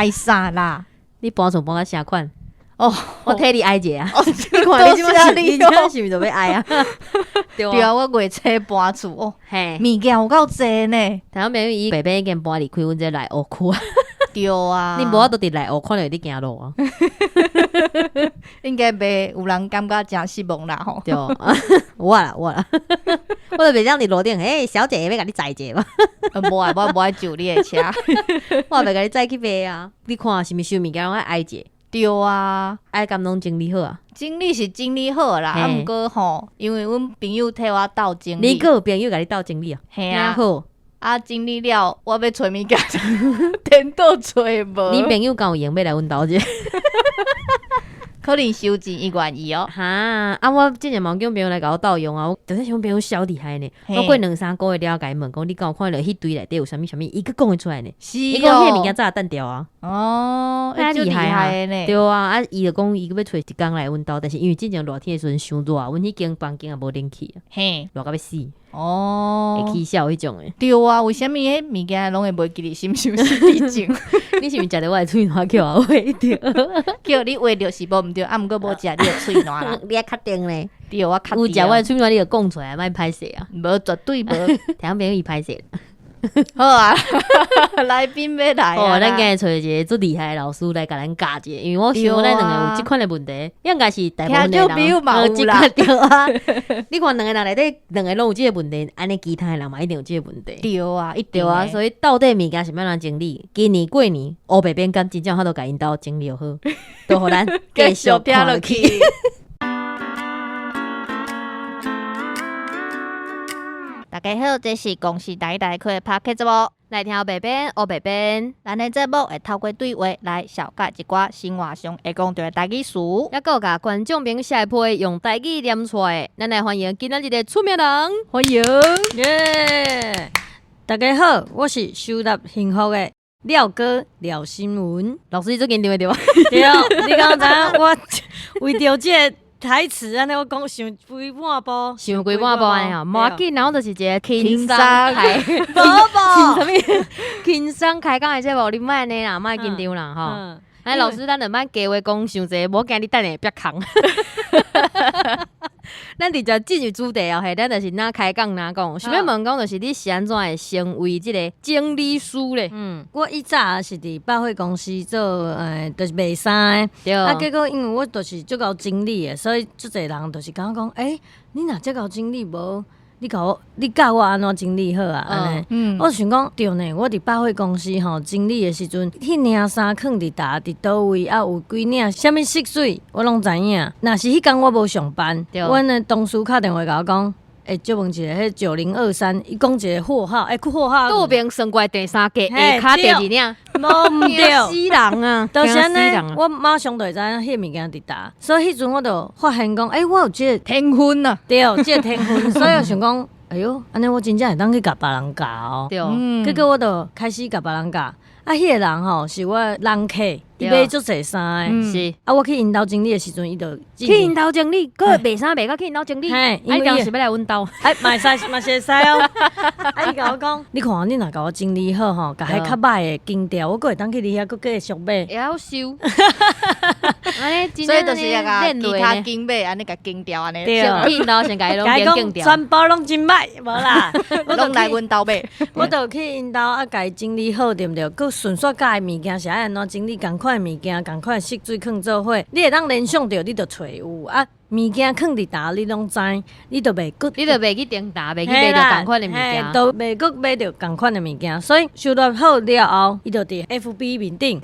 愛啥啦？你搬厝搬甲啥款？哦，我替你哀一下啊！哦，你看你這多謝你你哦。這是毋是就欲哀啊？對對啊，我月初搬厝哦，嘿，物件有夠濟呢。聽講朋友伊白白已經搬離開阮這內湖區啊，對啊，你無法度佇內湖看著你行路啊？應該袂有人感覺誠失望啦吼。對，我啦我啦，我就袂當佇路頂，欸，小姐欲共你載一下嗎？無愛，我無愛坐你的車。我也袂共你載去賣啊！你看是毋是收物件攏愛哀一下？對啊，愛敢攏整理好啊？整理是整理好啦，啊，嘿毋過吼，因為阮朋友替我鬥整理，你閣有朋友共你鬥整理啊？嘿啊，好，啊整理了，我欲揣物件，顛倒揣無。你朋友敢有閒欲來阮兜者？可能收錢伊願意哦。哈啊！我之前嘛有叫朋友來共我鬥用啊，我就算是阮朋友小厲害呢。我過兩三個月了，共伊問講，你敢有看著彼堆內底有啥物啥物？伊閣講會出來呢。是伊講彼個物件哦，早就擲掉啊。哦，遐欸足厲厲害啊害的呢。對啊，啊伊就講伊閣欲揣一工來阮兜，但是因為之前熱天的時陣傷熱，阮彼間房間也無冷氣啊，熱甲欲死，會起痟彼種的。對啊，為啥物彼物件攏會袂記得是毋是有失智症？你是毋是食著我的喙瀾叫我畫著？叫你畫著是無毋對，啊毋過無食你的喙瀾啦。你愛確定咧？對，我確有定食我的喙瀾，你就講出來，莫歹勢啊。無絕對無。聽朋友伊歹勢。好啊，來賓欲來哦，啊啦咱今日揣一個足厲害的老師來共咱教一下，因為我想咱兩個有這款的問題，應該是大部分的人聽眾朋友嘛有啦這款對啊。你看兩個人內底，兩個攏有這個問題，按呢其他的人嘛一定有這個問題。對啊，一定對啊，的所以到底物件是欲按怎整理？今年過年烏白變敢真正有法度共𪜶兜整理好，就予咱繼續聽落去。大家好，這是公視台台開的 Podcast 節目。來聽白變烏白變，咱的節目會透過對話來紹介一寡生活上會講著的台語詞。猶閣有共觀眾朋友寫批用台語念出來的，咱來歡迎今仔日的出名人，歡迎。耶！大家好，我是收納幸福的廖哥廖新文。老師你足緊張的對吧？對，你敢知影我為著這個台詞按呢，我講想規半晡，想規半晡按呢吼，無要緊，然後就是一個輕鬆開，無無輕啥物？輕鬆開講的節目，你莫按呢啦，莫緊張啦吼。哎，老師，咱就莫加話講傷濟，無驚你等下煏空。咱直接進入主題哦，嘿，咱就是若開講若講，想欲問講，就是你是按怎會成為這個整理師咧？我以早是佇百貨公司做，就是賣衫的。啊，結果因為我就是足𠢕整理的，所以足濟人就是感覺講，欸，你若這𠢕整理無，你共我，你教我按怎整理好啊？按呢。我想講對呢，我佇百貨公司吼整理的時陣，彼領衫囥佇佗佇佗位，啊有幾領啥物色水，我攏知影。若是彼工我無上班，阮的同事敲電話共我講，欸，借問一下，彼9023，伊講一個貨號，欸，貨號。倒邊算過來第三格，下跤第二領，無毋對。死人啊！就是按呢驚死人啊，我馬上就會知影彼個物件佇佗，所以彼陣我就發現講，欸，我有這個天分啊！對，這個天分，所以我想講，哎喲，按呢我真正會當去共別人教哦。結果我就開始共別人教，啊，彼個人吼是我的人客，伊買足濟衫的。啊，我去𪜶兜整理的時陣，伊就去𪜶兜整理，閣賣衫賣到去𪜶兜整理，嘿，啊，伊當時欲來阮兜，哎，嘛會使，嘛是會使哦。啊，伊共我講，你看你若共我整理好吼，共彼較歹的清掉，我閣會當去你遐閣繼續買。會曉收。按呢，所以就是那個其他間間買，按呢共清掉按呢，對去𪜶兜先共伊攏共伊講清掉。全部攏真歹，無啦，我攏來就去，阮兜買。我就去𪜶兜啊，共伊整理好，對毋對？閣順續教伊物件是愛按怎整理，仝款的物件，仝款的色水囥做伙，你會當聯想著，你就揣有啊。物件囥佇佗，你攏知，你就袂閣你就袂去顛倒，袂去買著仝款的物件。都袂閣買著仝款的物件，所以收納好了後，伊就佇 FB 面頂，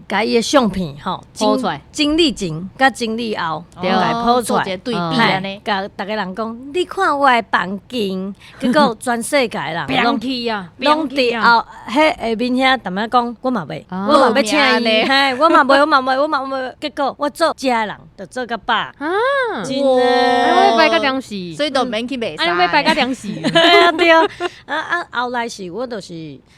共伊的相片吼， po 出來整理前佮整理後，共伊 po 出來做一個對比按呢。共逐个人講，你看我的房間，結果全世界人攏去啊，攏佇後，彼下面遐淡仔講，我嘛欲，我嘛欲請伊，嘿，我嘛欲，我嘛欲，我嘛欲，結果我做遮的人就做甲飽，啊！真我的。拜擺甲點死，所以都免去賣衫。按呢欲擺甲點死。對啊對啊，啊啊後來是我就是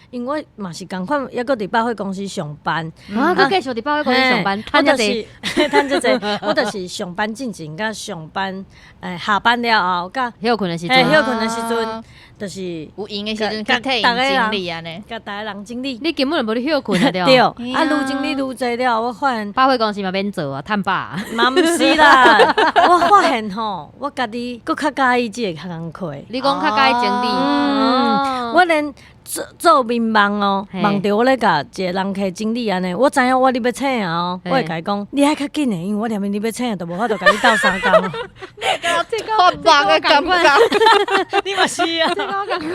因為我嘛是仝款，猶閣佇百貨公司上班。啊，閣繼續佇百貨公司上班，趁遮濟。趁遮濟，我就是上班進前佮上班，下班了後，佮歇睏的時陣，歇睏的時陣，就是有閒的時陣去替𪜶整理按呢，共逐个人整理。你根本就無咧歇睏啊，對。對，啊，愈整理愈濟了，我發現百貨公司嘛免做啊，趁飽。嘛毋是啦，我發現吼，我家己閣較佮意這个工課。你講較佮意整理，嗯，我連做做眠夢哦，夢著我咧共一个人客整理按呢，我知影我咧欲醒啊哦，我會共伊講，你愛較緊的，因為我連你欲醒都無法度共你鬥相共。發夢的感覺，你嘛是啊？這個我仝款，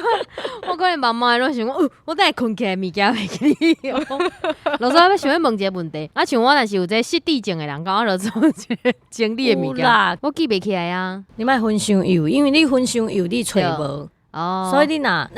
我可能夢夢攏想講，我等下睏起來物件袂記你。老師，我欲想欲問一个問題，啊，像我若是有這個失智症的人，敢我就做這個整理的物件，我記袂起來啊。你莫分傷幼，因為你分傷幼，你揣無。哦，所以你若大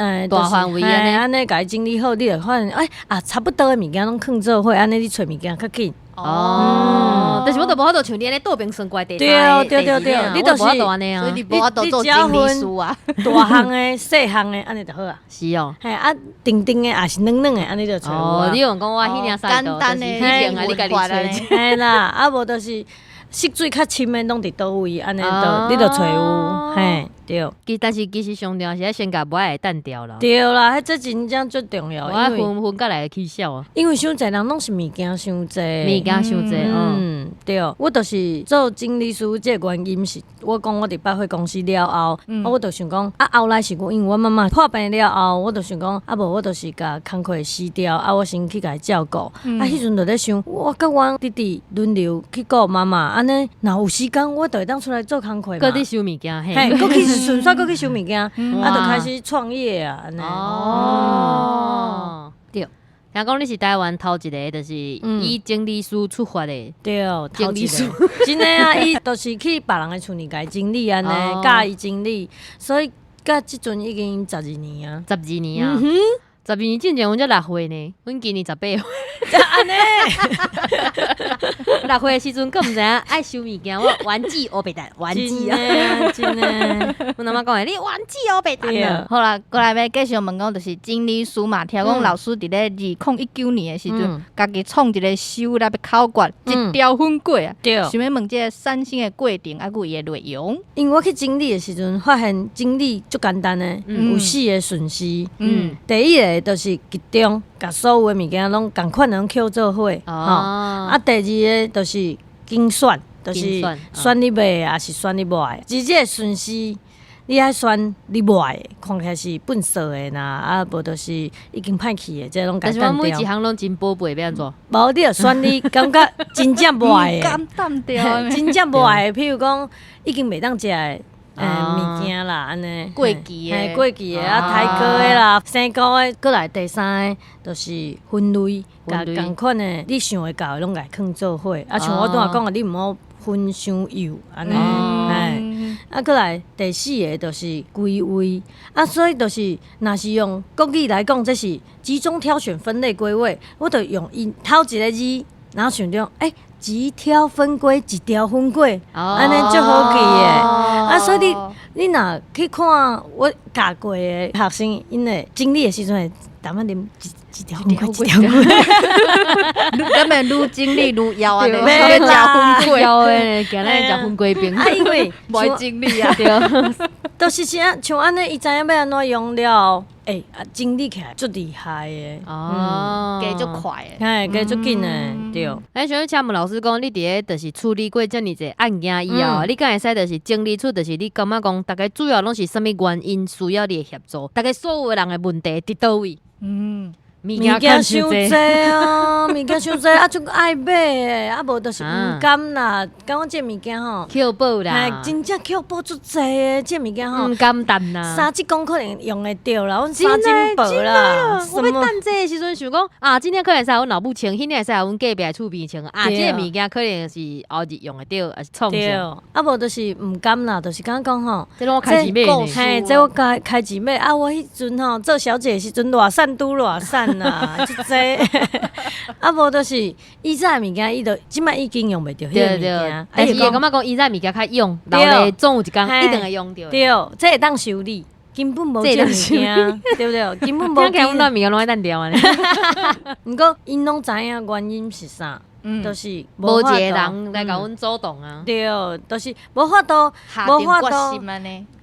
範圍按呢，按呢共伊整理好，你就發現啊，差不多的物件攏囥做伙，按呢你揣物件較緊。哦，但是我都無法度像你按呢倒邊算過來第對對對對，你就是無法度按呢啊，所以你無法度做整理師啊，大項的、細項的，按呢就好啊。是哦，嘿啊，長長的抑是軟軟的，按呢就揣有啊。哦，你用講我彼領簡單的，彼邊啊，你家己揣。嘿啦，啊無就是色水較深的攏佇佗位，按呢就你就揣有，嘿。對，但是其實上重要是愛先共無愛的澹掉啦。對啦，彼這真正足重要。我愛分分甲來起痟啊。因為傷濟人攏是物件傷濟，物件傷濟。嗯，對，我就是做整理師，這個原因是，我講我佇百貨公司了後，我就想講，啊後來是我因為我媽媽破病了後，我就想講，啊無我就是共工課辭掉，啊我先去共伊照顧。啊，彼陣就咧想，我佮阮弟弟輪流去顧媽媽，按呢若有時間，我就會當出來做工課嘛。閣去收物件，嘿，閣去順煞閣去收物件，啊，就開始創業啊，按呢。哦，對。聽講你是台灣頭一个，就是以整理師出發的。對，整理師。真的啊，伊就是去別人的厝裡共伊整理按呢，教伊整理，所以到這陣已經十二年啊。 12年啊。12年進前，阮才6歲呢，阮今年18歲。按呢， 6歲的時陣，閣毋知影愛收物件，我玩具烏白蛋，玩具啊，真的。阮阿媽講的，你玩具烏白蛋啊。好啦，過來欲繼續問講，就是整理師嘛，聽講老師佇咧2019年的時陣，家己創一個收納的口訣，一條分過啊。對。想欲問這個產生的過程，啊，閣伊的內容。因為我去整理的時陣，發現整理足簡單的，有四個順序。第一個就是集中，共所有的物件攏仝款攏抾做伙，吼。啊，第二个就是精選，就是選你欲的，抑是選你無愛的。而這個順序，你愛選你無愛的，看起來是糞掃的啦，啊，無就是已經歹去的，這攏但是我每一項攏真寶貝，欲按怎？無，你著選你感覺真正無愛的，澹掉，真正無愛的，譬如講已經袂當食的物件啦，按呢過期的，過期的啊，胎過的啦，生菇的，閣來第三个就是分類，共仝款的，你想會到的攏共囥做伙。啊，像我拄仔講的，你毋好分傷幼，按呢，啊，閣來第四个就是歸位，啊，所以就是，若是用國語來講，這是集中挑選、分類、歸位，我就用伊頭一个字，然後想著，欸，一挑分歸，一條分過，按呢足好記的。啊，所以你若去看我教過的學生，𪜶會整理的時陣會淡仔啉一條分過，一條分過。敢會愈整理愈枵按呢，欲食粉粿，枵的，今仔食粉粿冰。啊，因為無愛整理啊，對，就是像按呢，伊知影欲按怎用了後，欸，啊，整理起來足厲害的。哦，加足快的，嘿，加足緊的，對。欸，想欲請問老師講，你佇咧就是處理過遮爾濟案件以後，你敢會使就是整理出，就是你感覺講，逐家主要攏是啥物原因需要你的協助？逐家所有的人的問題佇佗位？物件傷濟啊，物件傷濟啊，足愛買的，啊無就是毋甘啦。感覺這物件吼，捡寶啦，真正捡寶足濟的，這物件吼，毋甘澹啦。三折講可能用會著啦，阮三金寶啦。我欲等這个時陣想講啊，這領可能會使阮老母穿，彼領會使阮隔壁的厝邊穿啊，這个物件可能是後日用會著，抑是創啥？啊無就是毋甘啦，就是感覺講吼，這攏我開錢買呢。嘿，這我開開錢買啊！我彼陣吼做小姐的時陣，偌散拄偌散。啊，足濟啊，無就是以早的物件，伊就這擺已經用袂著彼个物件，但是伊會感覺講以早物件較用，留咧總有一工一定會用著。對，這會當修理，根本無這個物件，對不對？根本無。聽起來阮兜物件攏愛擲掉按呢。毋過𪜶攏知影原因是啥，就是無一个人來共阮主動啊。對，就是無法度，無法度，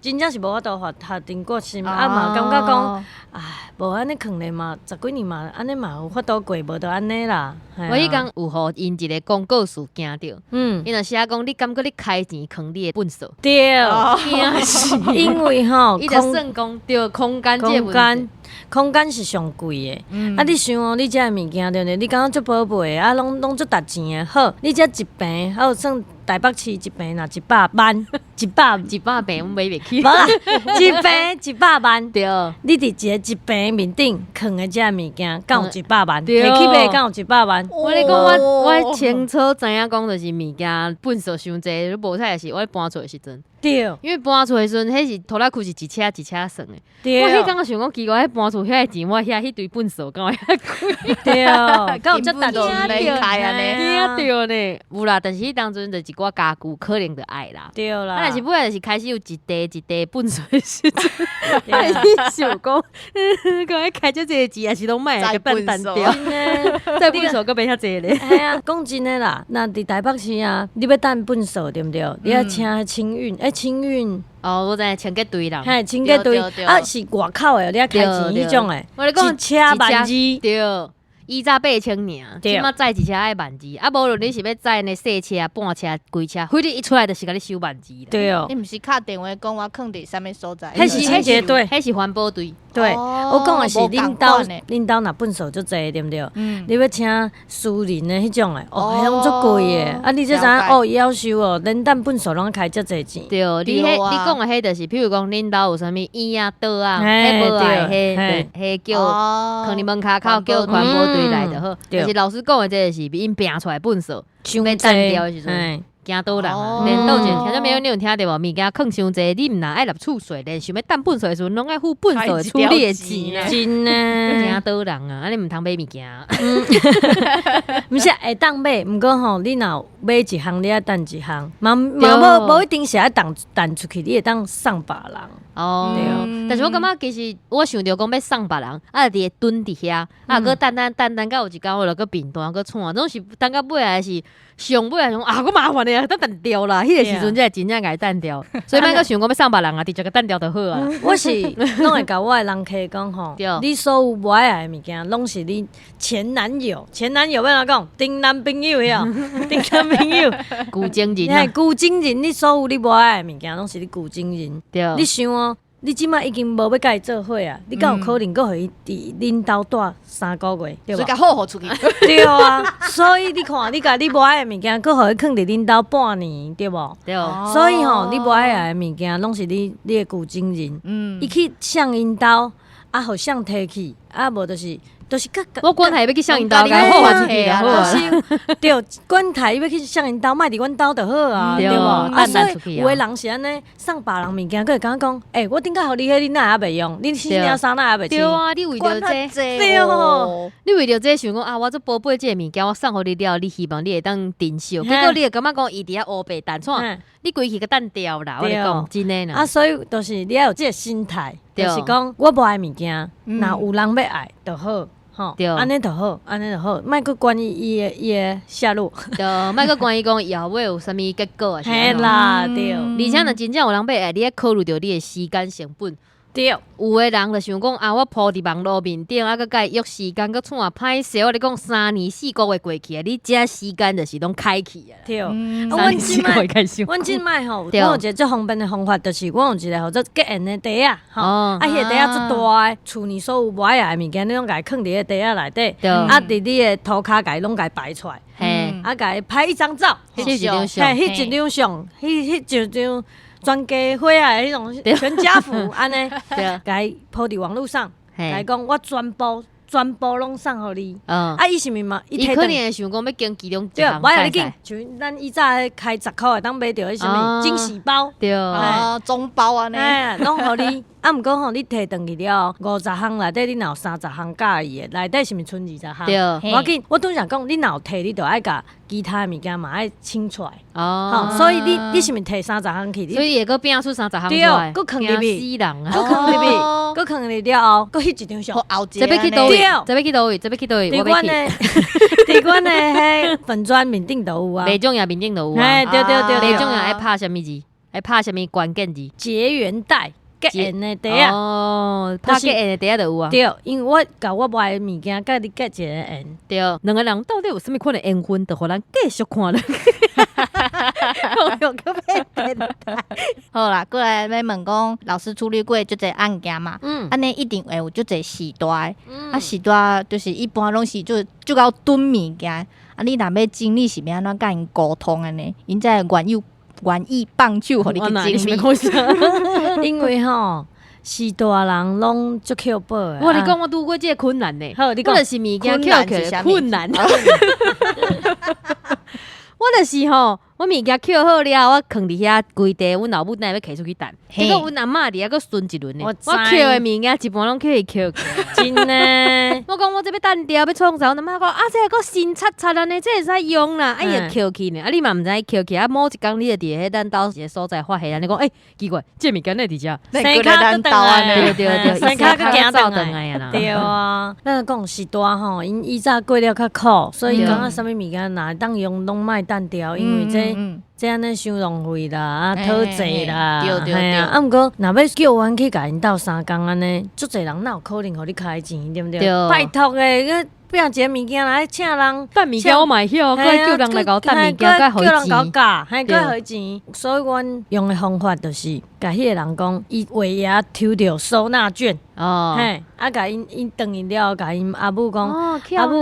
真正是無法度下定決心，啊嘛感覺講，唉，無按呢囥咧嘛，十幾年嘛，按呢嘛有法度過，無就按呢啦。我彼工有予𪜶一個廣告詞驚著，𪜶就寫講你感覺你開錢囥你的糞埽，對，因為吼，伊就算講對空間這個問題。空間是上貴的，啊！你想哦，你這个物件對毋對？你感覺足寶貝的，啊，攏攏足值錢的。好，你這一坪，還有算台北市一坪若100萬，一百 100坪，阮買袂起。無啦，一坪100萬。對。你佇一个一坪面頂囥的這个物件，敢有一百萬？提去賣敢有一百萬？我咧講，我清楚知影講，就是物件糞埽傷濟，你無彩的是我咧搬厝的時陣。因為搬厝的時陣，彼是拖拉庫是一車一車算的。我彼工想講奇怪，彼搬厝遐个錢，我遐彼堆糞埽敢會遐貴？對，敢有遮值錢？對對呢，有啦，但是彼當陣就一寡家具可能就愛啦。對啦。啊，若是尾仔就是開始有一塊一塊糞埽的時陣，開始想講，講彼開遮濟錢，也是攏莫來共擲掉。再糞埽閣袂遐濟咧。嘿啊，講真的啦，若佇台北市啊，你欲擲糞埽對毋對？你愛請清運，欸，清運。哦，我知影清潔隊啦。嘿，清潔隊啊，是外口的，你愛開錢彼種的。我咧講一車萬二。對，以早8000爾，這馬載一車愛萬二，啊，無論你是欲載呢細車、半車、規車，反正一出來就是共你收萬二。對哦。你毋是敲電話講我囥佇啥物所在？彼是清潔隊，彼是環保隊。對，我講的是恁兜，恁兜若糞埽足濟，對毋對？你欲請私人的彼種的，哦，彼種足貴的。啊，你才知影哦，伊曉收哦，連擲糞埽攏開遮濟錢。對，你彼你講的彼就是，譬如講恁兜有啥物椅仔桌仔，彼無愛，彼彼叫囥佇門跤口叫環保隊來就好。但是老師講的這個是𪜶拚出來糞埽，欲擲掉的時陣。驚倒人啊！連倒一聽眾朋友，你有聽著無？物件囥傷濟，你毋若愛入厝稅，連想欲擲糞埽的時陣，攏愛付糞埽處理的錢啊！真的，驚倒人啊！啊，你毋通買物件。毋是會當買，毋過吼，你若買一項，你愛擲一項，嘛嘛無無一定是愛擲擲出去，你會當送別人。哦，對。但是我感覺其實我想著講欲送別人，啊，佇蹲佇遐，啊，閣等等等等，到有一工我就閣貧惰閣創，總是等到尾仔是上尾仔想啊，閣麻煩的啊，等擲掉啦。彼個時陣才會真正共伊擲掉，所以莫閣想講欲送別人啊，直接共擲掉就好啊。我是攏會共我的人客講吼，你所有無愛愛的物件，攏是你前男友，前男友欲按怎講？前男朋友遐，前男朋友，舊情人啊，舊情人，你所有你無愛的物件，攏是你舊情人。對，你想哦。你這擺已經無欲共伊做伙啊，你敢有可能閣予伊佇恁兜蹛3個月？對無？所以共好予出去。對啊，所以你看，你共你無愛的物件，閣予伊囥佇恁兜半年，對無？對。所以吼，你無愛的物件，攏是你你的舊情人。伊去送𪜶兜，啊，予誰提去，啊，無就是。就是佮我管他欲去啥𪜶兜，共好予出去就好啊。對，管他伊欲去啥𪜶兜，莫佇阮兜就好啊，對無？啊，所以有的人是按呢，送別人物件，閣會感覺講，欸，我頂擺予你彼，你哪會猶袂用？你新領衫哪會猶袂穿？對啊，你為著這，對哦，你為著這想講啊，我這寶貝這个物件，我送予你了，你希望你會當珍惜。結果你會感覺講，伊佇遐烏白擲創，你規氣共擲掉啦。我咧講真的啦。啊，所以就是你愛有這个心態。就是講，我無愛物件，若有人欲愛就好，吼，按呢就好，按呢就好，莫閣管伊伊的下落，對，莫閣管伊講以後尾有啥物結果啊？嘿啦，對。而且若真正有人欲愛，你愛考慮著你的時間成本。對，有的人就想講啊，我鋪佇網路面頂，啊，閣共伊約時間，閣創啊歹勢。我咧講3年4個月過去啊，你這時間就是攏開去啊。對，啊，阮這擺，阮這擺吼，我有一個足方便的方法，就是阮有一个號做結緣的袋仔，吼，啊，彼個袋仔足大的，厝內所有無愛的物件，你攏共伊囥佇彼個袋仔內底，啊，佇你的塗跤共伊攏共伊擺出來，啊，共伊拍一張照，翕一張相，翕一張相，翕翕一張。全家伙仔的彼種全家福，按呢，共伊鋪佇網路上，共伊講我全部全部攏送予你。啊，伊是毋是嘛？伊可能會想講欲經其中一項。對，我共你講，像咱以早開10箍會當買著彼啥物驚喜包，對，啊，中包按呢，攏予你。啊，啊，毋過吼，你提轉去了後，50項內底你若有30項佮意的，內底是毋是賰20項？對，無要緊，我拄才講，你若有提，你就愛共其他的物件嘛愛清出來。哦，所以你是毋是提30項去？所以會閣拼出三十項出來，對，閣囥入去，死人啊！閣囥入去，閣囥入去了後，閣翕一張相。這欲去佗位？這欲去佗位？這欲去佗位？佇阮的，佇阮的彼粉專面頂都有啊。袂重要面頂都有啊。對對對，袂重要愛拍啥物字？愛拍啥物關鍵字？結緣帶。結緣的袋仔哦，拍結緣的袋仔就有啊。對，因為我共我愛的物件，佮你結一個緣。對，兩個人到底有啥物款的緣分，就予咱繼續看落去。好啦，過來欲問講，老師處理過足濟案件嘛？按呢一定會有足濟序大的，啊序大就是一般攏是就足𠢕囤物件，啊你若欲整理是欲按怎佮𪜶溝通按呢？𪜶才會願意放手予你去整理。因為吼，序大人攏足抾寶的。我共你講，我拄過這個困難呢。好，你講。我就是物件抾起來困難。我就是吼，我物件抾好了，我囥佇遐櫃地，阮老母等下欲提出去等。結果阮阿嬤佇遐閣巡一輪呢。我抾的物件一半攏去伊抾去。真的。我講我這欲擲掉，欲創啥？阮阿嬤講啊，這個閣新擦擦按呢，這會使用啦。啊，伊會抾去呢。啊，你嘛毋知伊抾去。啊，某一工你就佇彼咱兜一个所在發現，你講欸，奇怪，這物件哪會佇遮？生跤閣轉來。對對對，生跤閣行走轉來啊啦。對啊，咱講序大吼，𪜶以早過了較苦，所以感覺啥物物件若會當用攏莫擲掉，因為這這按呢傷浪費啦，啊，討債啦，嘿啊。啊，毋過若欲叫阮去共𪜶鬥相共按呢，足濟人哪有可能予你開錢，對毋對？拜託的，拼一個物件來請人，擲物件我嘛會曉，閣叫人來共我擲物件，閣予叫人共我教，嘿，閣予錢。所以阮用的方法就是，共彼個人講，伊尾牙抽著收納券，嘿，啊，共𪜶𪜶轉去了後，共𪜶阿母講，阿母，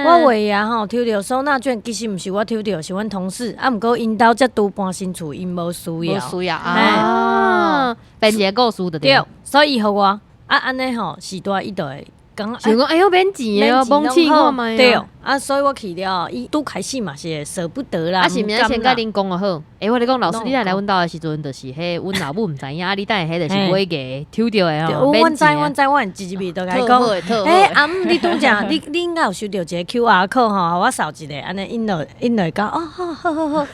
我尾牙吼抽著收納券，其實毋是我抽著，是阮同事，啊，毋過𪜶兜才拄搬新厝，𪜶無需要，無需要啊，編一個故事就對，所以伊予我，啊，按呢吼，序大伊就會。想講哎喲免錢的哦，罔試看覓。對，啊，所以我去了，伊拄開始嘛是會捨不得啦。啊，是毋是先共恁講就好？欸，我共你講，老師，你來阮兜的時陣，就是彼阮老母毋知影，啊，你等下彼就是買個抽著的吼，阮知，阮知，阮一入去就共伊講，欸，阿姆，你拄才，你應該有收著一個 QR code 吼，予我掃一下，按呢，𪜶就會講，哦，好好好好。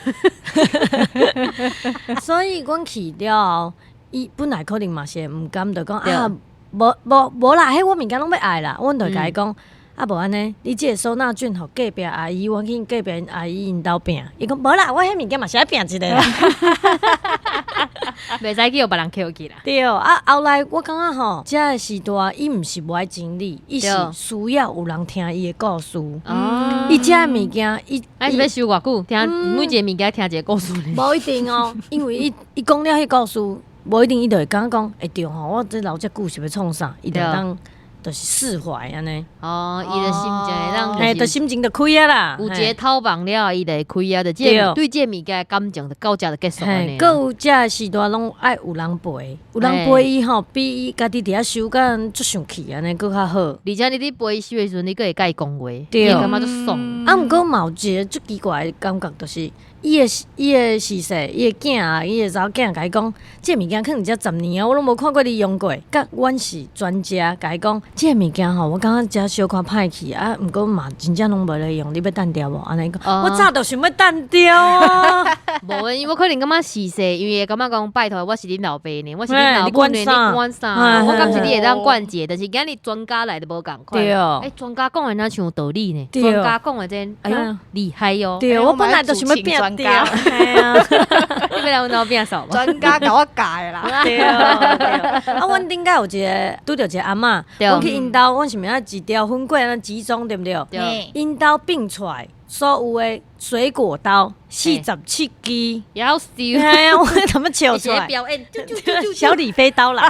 所以阮去了後，伊本來可能嘛是會毋甘，就講啊。無無無啦，彼我物件攏欲愛啦，阮就共伊講，啊無按呢，你這个收納券予隔壁阿姨，阮去隔壁阿姨𪜶兜拼。伊講無啦，我彼物件嘛是愛拼一个啦。袂使去予別人抾去啦。對啊，後來我感覺吼，這个序大伊毋是無愛整理，伊是需要有人聽伊的故事。哦。伊這个物件，伊啊是欲收偌久？聽每一个物件聽一個故事呢？無一定哦，因為伊伊講了彼故事。無一定，伊就會感覺講會對吼，我這留遮久是欲創啥？伊就當就是釋懷按呢。哦，伊的心情會當，嘿，就心情就開啊啦。有一個透房了，伊就會開啊，就這個對這個物件的感情就到這就結束按呢。閣有這个序大攏愛有人陪，有人陪伊吼，比伊家己佇遐收甲足生氣按呢閣較好。而且你佇陪伊收的時陣，你閣會共伊講話，對，感覺足爽。啊，毋過嘛有一個足奇怪的感覺，就是伊的序細，伊的囝啊，伊的查某囝共伊講，這個物件囥佇遮10年啊，我攏無看過你用過。佮阮是專家，共伊講，這個物件吼，我感覺遮小可歹去啊，毋過嘛真正攏無咧用，你欲擲掉無？按呢講，我早就想欲擲掉啊。無，因為我可能感覺序細，因為會感覺講拜託，我是恁老爸呢，我是恁老母呢，你管啥？我敢是你會當管一个，但是今日專家來就無仝款。對，欸，專家講的若像有道理呢，專家講的真，哎喲厲害哦。對，我本來就想欲拼掉。你欲來阮兜摒掃無？專家共我教的啦。對啊，阮頂擺有一个拄著一个阿嬤，阮去𪜶兜，阮是毋是愛一條粉粿按呢集中對毋對？𪜶兜拼出來所有的水果刀47支，夭壽。嘿啊，我怎麼笑出來？表演，小李飛刀啦！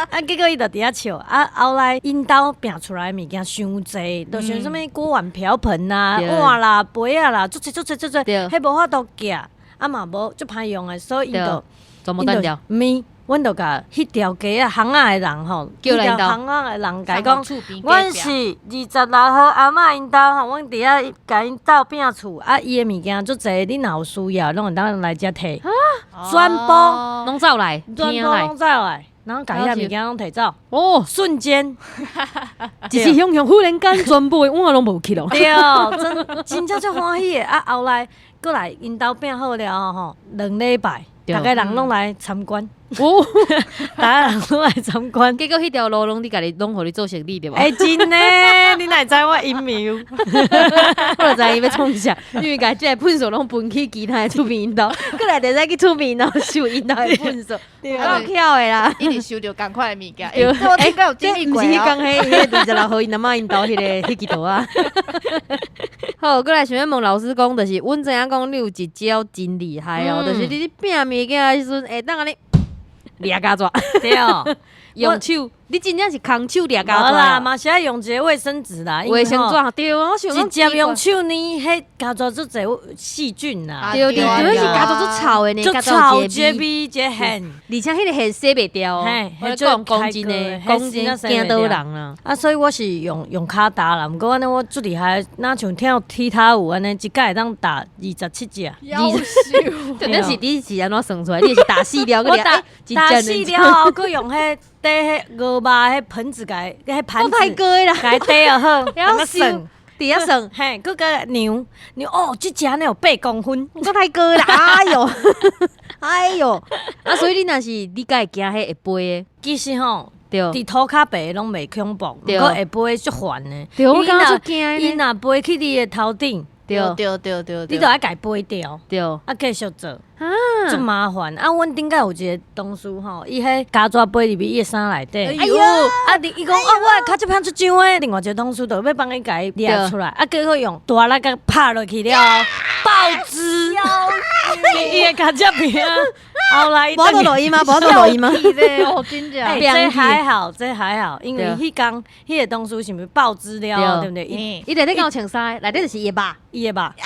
啊，結果伊就佇遐笑。啊，後來𪜶兜拼出來的物件傷濟，就像啥物鍋碗瓢盆啊、碗啦、杯仔啦，足濟足濟足濟，彼無法度寄，啊嘛無足歹用的，所以𪜶就全部擲掉。毋是，阮就共彼條街仔巷仔的人吼，彼條巷仔的人共伊講，阮是26號阿嬤𪜶兜吼，阮佇遐共𪜶鬥拼厝，啊，伊的物件足濟，你若有需要，攏會當來遮提。全部攏走來，全部攏走來。然後共遐物件攏提走，哦，瞬間，一時雄雄忽然間全部的碗攏無去咯。對，真真正足歡喜的。啊，後來閣來𪜶兜餅好了後吼，2禮拜，逐个人攏來參觀，哦，逐个人攏來參觀。結果彼條路攏你家己攏予你做生意對無？欸，真的，你哪會知我陰謀？我就知伊欲創啥，因為共這個糞埽攏分去其他的厝邊𪜶兜，閣來就使去厝邊𪜶兜收𪜶兜的糞埽，對夠巧的啦。一直收著仝款的物件，對欸，這我頂擺有經歷毋是彼過哦。工彼彼26號𪜶阿嬤𪜶兜彼支桌仔。好，閣來想欲問老師講，就是阮知影講你有一招真厲害哦，就是你咧拚物件的時陣會當按呢掠膠紙，對，用手，你真正是空手掠膠無啦，紙，嘛是愛用一個衛生紙啦，衛生紙對啊，我想講直接用手呢，彼膠紙足濟細菌啦，對對，對，是膠紙足臭的呢，足臭，一一個味一個汗。而且彼個汗洗袂掉哦，我講講真的，講真驚倒人啦。啊，所以我是用跤打啦，毋過按呢我足厲害，若像跳踢踏舞按呢，一擺會當打27隻。夭壽，就那是你是按怎算出來？你是打死了，我打打死了後，閣用彼底彼牛肉彼盆子共彼盤子，太高啦，共底就好，了算，佇遐算，嘿，閣共量量哦，這隻呢有8公分，閣太高啦，哎喲，哎喲，啊，所以你若是你敢會驚彼會飛的？其實吼，對，佇塗跤爬攏袂恐怖，毋過會飛足煩的。對，我感覺足驚伊若飛去你的頭頂，對對對對，你就愛共飛掉，對，啊，繼續做，足麻煩。啊，阮頂擺有一個同事吼，伊彼膠紙飛入去伊的衫內底，哎喲，啊，伊講啊，我的跤這邊足髒的，另外一個同事就欲幫伊共伊掠出來，啊，結果用大力共拍落去了後，爆汁，伊的跤這邊。後來無得落伊嗎？無得落伊嗎？哦，真正。欸，這還好，這還好，因為彼工彼個同事是毋是爆汁了，對不對？伊內底敢有穿衫？內底就是伊的肉，伊的肉。哎呀！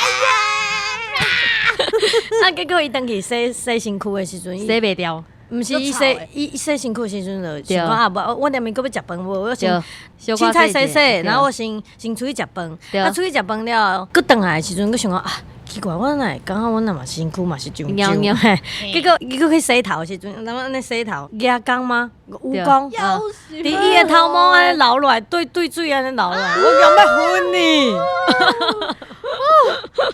啊，結果伊轉去洗洗身軀的時陣，洗袂掉。毋是伊洗伊洗身軀的時陣就想講啊，無我連面閣欲食飯無，我先凊彩洗洗，然後我先先出去食飯。啊，出去食飯了後，閣轉來的時陣，閣想講啊。奇怪，我哪會感覺阮若嘛身軀嘛是上上嘿，結果伊閣去洗頭的時陣，人按呢洗頭，蜈蚣嗎？蜈蚣，佇伊的頭毛按呢流落來，對對水按呢流落來，我欲昏呢！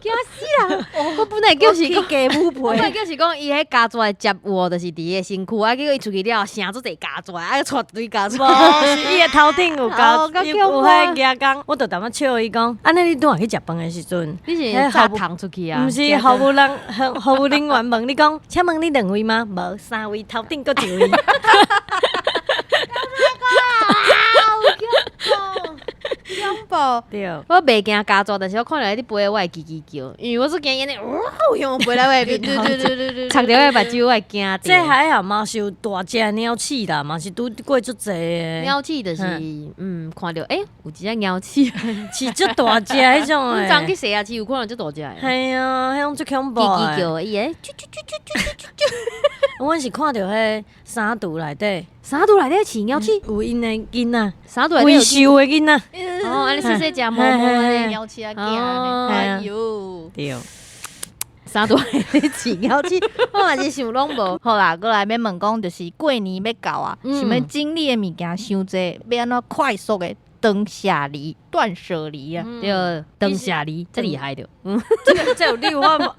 驚死人！我本來就是講雞母皮，我本來就是講伊彼膠紙的接有就是佇伊的身軀，啊，結果伊出去了後，成足濟膠紙，啊，帶一堆膠紙。無，是伊的頭頂有膠，有彼蜈蚣，我就淡薄笑伊講，按呢你拄仔去食飯的時陣，你是炸糖出去啊？毋是服務人，服務人員問你講，請問你兩位嗎？無，三位，頭頂閣一位。恐怖，對，我袂驚膠紙，但是我看著伊咧飛，我會吱吱叫，因為我足驚伊按呢，嗚，向飛來我的面，對對對對對，插著我的目睭，我會驚。這還好嘛，是有大隻鳥鼠啦，嘛是拄過足濟的。鳥鼠就是，看著，欸，有一隻鳥鼠，是足大隻彼種的。阮昨去洗牙齒有看著足大隻的。嘿啊，彼種足恐怖的。吱吱叫，伊會啾啾啾啾啾啾啾。阮是看著彼衫櫥內底，衫櫥內底飼鳥鼠，有𪜶的囡仔，衫櫥內底維修的囡仔。哦，按呢細細隻毛毛按呢鳥鼠仔囝，哎喲，對，衫櫥內底飼鳥鼠，我嘛是想攏無。好啦，閣來欲問講，就是過年欲到啊，想欲整理的物件傷濟，欲按怎快速的斷捨離、斷捨離啊？對，斷捨離，這厲害著。這個這有你有法無？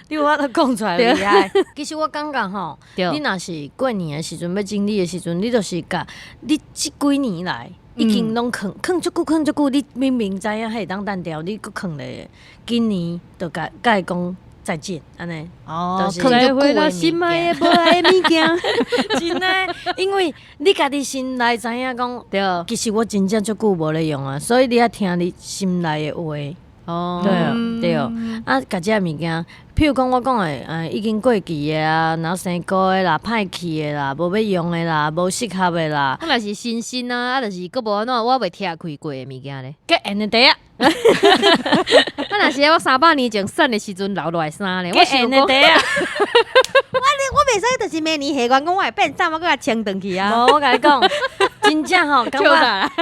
你有法度講出來厲害。其實我感覺吼，你若是過年的時陣欲整理的時陣，你就是共你這幾年來已經攏囥囥足久，囥足久，你明明知影彼會當擲掉，你閣囥咧。今年就共共伊講再見，按呢。哦，再會啦，心愛的無愛的物件。真的，因為你家己心內知影講，對，其實我真正足久無咧用啊，所以你愛聽你心內的話。哦，對對，啊，共這物件，譬如講我講的，已經過期的啊，然後生菇的啦，歹去的啦，無欲用的啦，無適合的啦。我若是新新啊，啊，就是閣無按怎，我袂拆開過的物件咧。結緣的袋仔。啊，若是我300年前散的時陣留落來衫咧，我結緣的袋仔。我袂使，就是明年下月講我會變衫，我閣共穿轉去啊。無，我共你講，真正吼，感覺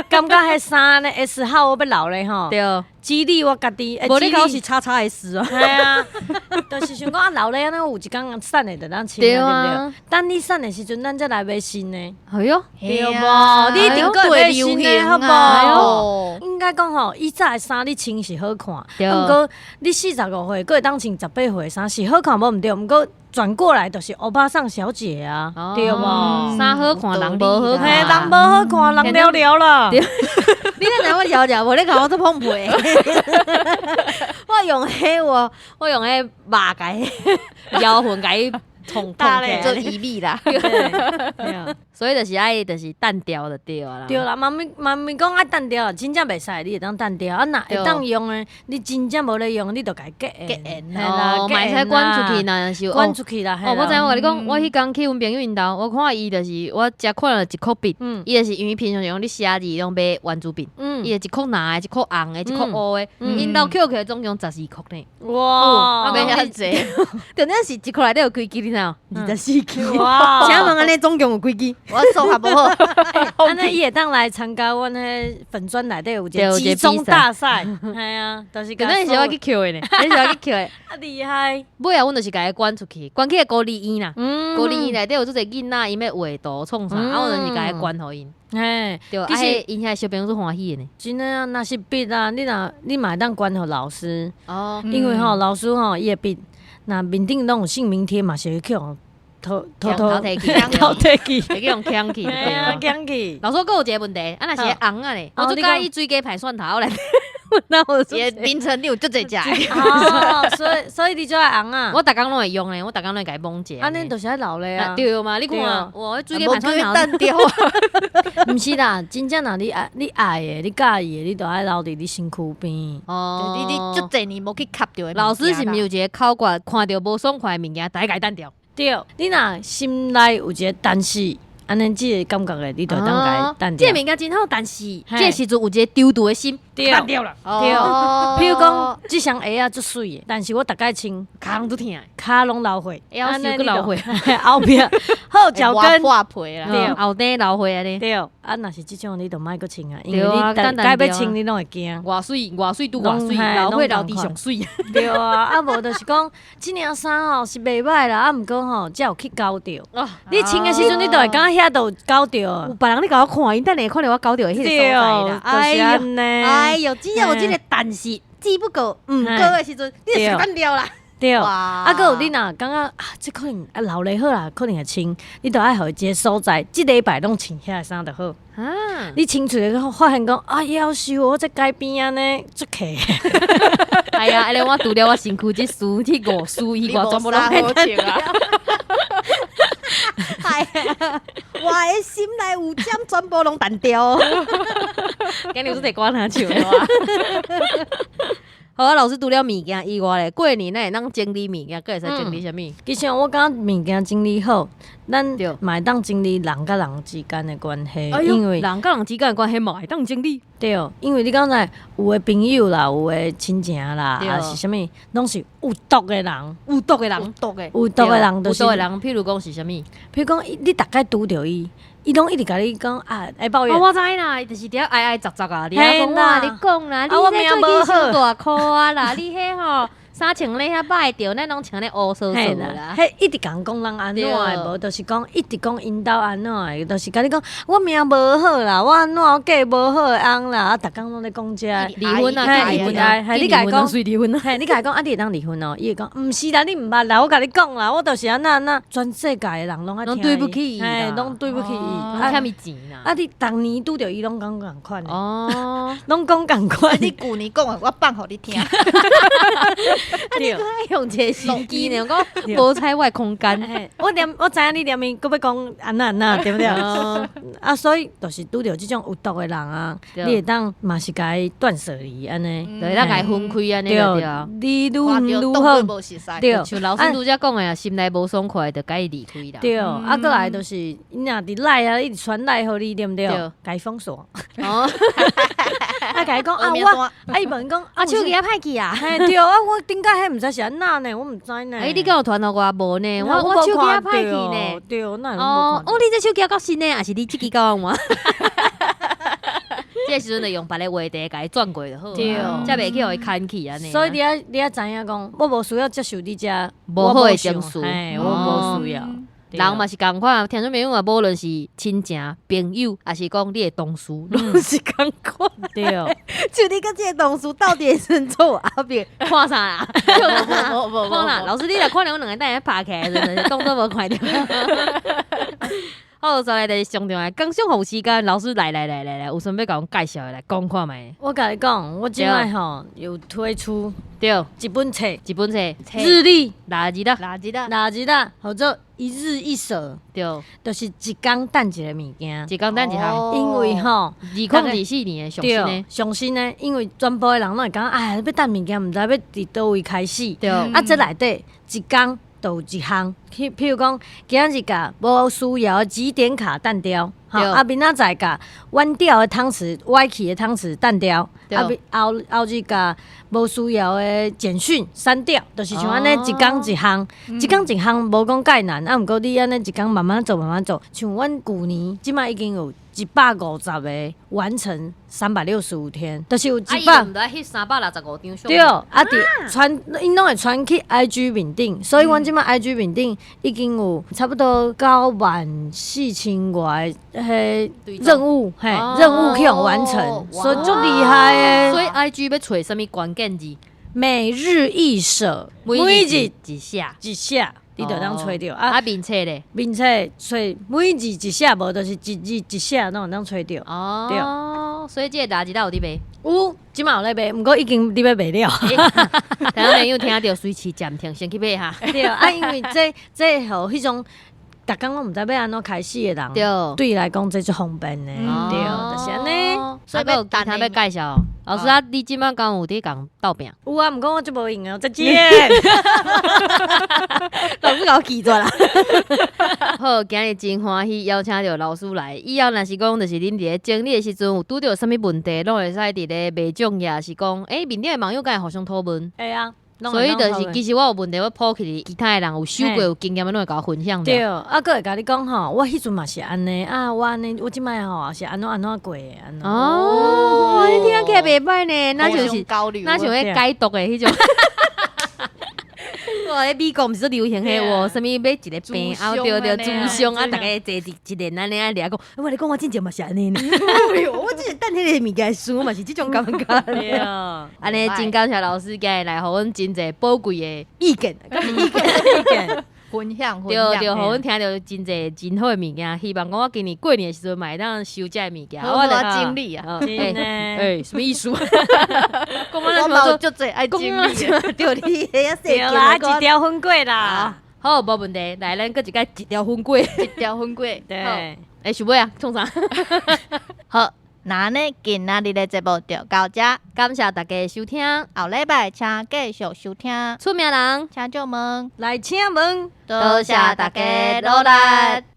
感覺彼衫呢 S 號我欲留咧吼。對。激勵我家己。無你講是 XXS 啊？係啊，就是想講啊，老咧按呢有一工瘦的就當穿啊，對毋對？等你瘦的時陣，咱才來買新的。係喲，對無？你一定閣會買新的，好無？應該講吼，以早的衫你穿是好看，毋過你45歲，閣會當穿18歲的衫是好看，無毋對，毋過轉過來就是歐巴桑小姐啊，對無？衫好看，人無好看，嘿，人無好看，人了了啦。你哪知我了了無？你看我都碰皮。我用彼我用彼肉共妖魂共伊沖碰起做醫美啦。所以就是愛就是單調就對啦。對啦，嘛毋嘛毋是講愛單調，真正袂使你會當單調。啊，若會當用的，你真正無咧用，你就共伊結結緣啦，嘛會使捐出去若是捐出去啦。哦，我知影，我共你講，我彼工去阮朋友𪜶兜，我看伊就是我食看了一箍筆，伊就是因為平常時講你寫字攏買圓珠筆，伊就一箍藍的，一箍紅的，一箍烏的，𪜶兜扣起來總共14箍呢。哇，買遐濟，重點是一箍內底有幾支，你知無？24支。哇！請問按呢總共有幾支？我數學無好。按呢伊會當來參加阮彼粉專內底有一個集中大賽，係啊，就是。嗰陣時我去抾的呢，嗰陣時我去抾的。啊厲害！尾後阮就是共伊捐出去，捐去孤兒院啦。孤兒院內底有足濟囡仔，𪜶欲畫圖創啥，啊，我就是共伊捐予𪜶。嘿，對，其實𪜶遐小朋友足歡喜的呢。真的啊，若是筆啊，你若你嘛會當捐予老師。哦。因為吼，老師吼，伊的筆，若面頂攏有姓名貼嘛，是會去予偷偷偷提去，偷提去，會去予搶去。嘿啊，搶去。老師閣有一個問題，啊，若是尪仔咧，我足佮意水雞排蒜頭咧。那我伊的名稱你有足濟隻。哦，所以你最愛尪仔。我逐工攏會用咧，我逐工攏會共伊摸者。按呢就是愛留咧啊。對嘛？你看，哇，水雞排蒜頭。單調。毋是啦，真正若你愛你愛的，你佮意的，你就愛留佇你身軀邊。哦。你足濟年無去吸著的。老師是毋是有一個口訣？看著無爽快的物件，逐个共伊單調。對，你若心內有一個但是，按呢這個感覺的，你就會當共伊單調。這個物件真好，但是這個時陣有一個丟掉的心，單掉了。對，比如講，這雙鞋仔足媠的，但是我逐擺穿，跤攏足疼，跤攏流血，腰攏流血，後壁好腳跟破皮啦，對，後底流血按呢。對，啊，若是這種你就莫閣穿啊，因為你逐擺欲穿你攏會驚。偌媠，偌媠拄偌媠，流血流佇上媠。對啊，啊無就是講，這領衫吼是袂䆀啦，啊毋過吼才有去勾著。你穿的時陣，你就會感覺遐都有勾著。有別人咧共我看，𪜶等下看著我勾著的彼個所在啦。哎呦，哎呦，只要有這個但是，只不過毋過的時陣，你就單調啦。對，啊，閣有你若感覺啊，這可能啊留咧好啦，可能會穿，你就愛予伊一個所在，這禮拜攏穿遐个衫就好。啊，你穿出來發現講啊，夭壽我這街邊按呢足客。哎呀，按呢我除了我身軀這事，這五事以外，全部攏好穿啊。哎呀，我的心內有針，全部攏單調。今日有這歌通唱的哇。好啊，老師除了物件以外咧，過年咱會當整理物件，閣會使整理啥物？其實我感覺物件整理好，咱嘛會當整理人佮人之間的關係，因為人佮人之間的關係嘛會當整理。對，因為你剛才有的朋友啦，有的親情啦，抑是啥物，攏是有毒的人，有毒的人，有毒的，有毒的人，就是有毒的人。譬如講是啥物？譬如講，你逐擺拄著伊。伊攏一直共你講啊，會抱怨。我知啦，伊就是佇遐哀哀雜雜啊，佇遐講我你講啦，你這最近傷大箍啊啦，你彼吼衫穿咧遐歹著，咱攏穿咧烏趖趖啦。彼一直共講人按怎的，無就是講一直講𪜶兜按怎的，就是共你講我命無好啦，我按怎我嫁無好的翁啦，啊，逐工攏咧講這个。離婚啊，離婚啊，你共伊講，離婚啊，嘿，你共伊講啊，你會當離婚哦，伊會講毋是啦，你毋捌啦，我共你講啦，我就是按怎按怎，全世界的人攏愛聽。攏對不起伊，嘿，攏對不起伊。欠伊錢啦！啊，你逐年拄著伊攏講仝款的，哦，攏講仝款。你舊年講的，我放予你聽。啊，你閣愛用一個心機呢？講無采我的空間。我連我知影你連面閣欲講按怎按怎，對毋對？啊，所以就是拄著這種有毒的人啊，你會當嘛是共伊斷捨離按呢，對，咱共伊分開按呢對啊。你愈愈好，對，像老師拄才講的啊，心內無爽快，就共伊離開啦。對，啊，閣來就是伊若佇內啊，一直傳來予你，對毋對？共伊封鎖。哦，啊，共伊講啊，我啊，伊問講啊，手機仔歹去啊。嘿，對啊，我頂擺彼毋知是按怎呢，我毋知呢。欸，你敢有傳予我無呢？我手機仔歹去呢。對，哪會哦，哦，你這手機猶夠新的，抑是你這支夠用嗎？這這時陣就用別个話題共伊轉過就好，才袂去予伊牽去按呢。所以你愛知影講，我無需要接受你這無好的情緒，我無需要。人嘛是仝款，聽眾朋友啊，無論是親情、朋友，抑是講你的同事，攏是仝款。就你佮這個同事鬥佇的時陣做後壁看啥啦？看啦，老師你若看著阮兩个等下拍起來的時陣，當做無看著。好，再來就是上重要的工商服務時間，老師來來來來來，有啥物欲共阮介紹的來講看覓？我共你講，我這擺吼有推出一本冊，一本冊，日曆，六日啦，六日啦，六日啦，號做一日一捨，就是一工等一个物件，一工等一項，因為吼，2024年的上新的，上新的，因為全部的人攏會感覺，哎，欲等物件，毋知欲佇佗位開始，啊，這內底一工就有一項，譬如講，今仔日共無需要的集點卡擲掉，啊，明仔載共彎掉的湯匙、歪去的湯匙擲掉，啊，後後日共無需要的簡訊刪掉，就是像按呢一工一項，一工一項無講蓋難，啊，毋過你按呢一工慢慢做，慢慢做，像阮舊年這擺已經有150個完成365天，就是有一百。翕365張相。對，啊，佇傳𪜶攏會傳去 IG 面頂，所以阮這擺 IG 面頂已經有差不多9萬4千外个彼任務，嘿，任務去予完成，所以足厲害的。所以 IG 欲揣啥物關鍵字？每日一捨，每日一捨，一捨。你就當揣著啊！面冊咧，面冊揣每日一捨，無就是一日一捨，攏會當揣著。哦，所以這個六日有佇賣？有，這馬有咧賣，毋過已經佇咧賣了。聽眾朋友聽著隨時暫停，先去買哈。對啊，因為這這予彼種逐工攏毋知欲按怎開始的人，對伊來講這足方便的，對，就是按呢。所以閣有其他欲介紹。老師啊，你這擺敢有佇共鬥拚？有啊，毋過我足無閒的，再見。老師共我拒絕啦。好，今日真歡喜邀請著老師來。以後若是講，就是恁佇咧整理的時陣有拄著啥物問題，攏會使佇咧賣種，抑是講，面頂的網友敢會互相討問。會啊。所以就是，其實我有問題，我拋去其他的人有收過有經驗的，攏會共我分享。對，啊，閣會共你講吼，我彼陣嘛是按呢，啊，我按呢，我這擺吼是按怎按怎過的，按怎。哦，你聽起來袂䆀呢，若像是，若像彼解毒的彼種。哇！彼美國毋是足流行彼個，啥物買一個病，啊對對，諮商啊，逐家坐一一輪按呢啊，掠講，我共你講，我之前嘛是按呢呢。我之前等彼个物件輸嘛是這種感覺。對啊，按呢真感謝老師今日來予阮真濟寶貴的意見，意見。分享，對對，予阮聽著真濟真好的物件。希望講我今年過年的時陣嘛會當收這个物件。我來整理啊，真的，欸，什麼意思？我嘛足濟愛整理，對你遐對啦，一條粉過啦。好，無問題，來，咱閣一擺一條粉過，一條粉過。對，欸，想欲啊，創啥？好，那呢，今仔日的節目就到這，感謝大家收聽，後禮拜請繼續收聽。出名人請借問，來請問，多謝大家努力。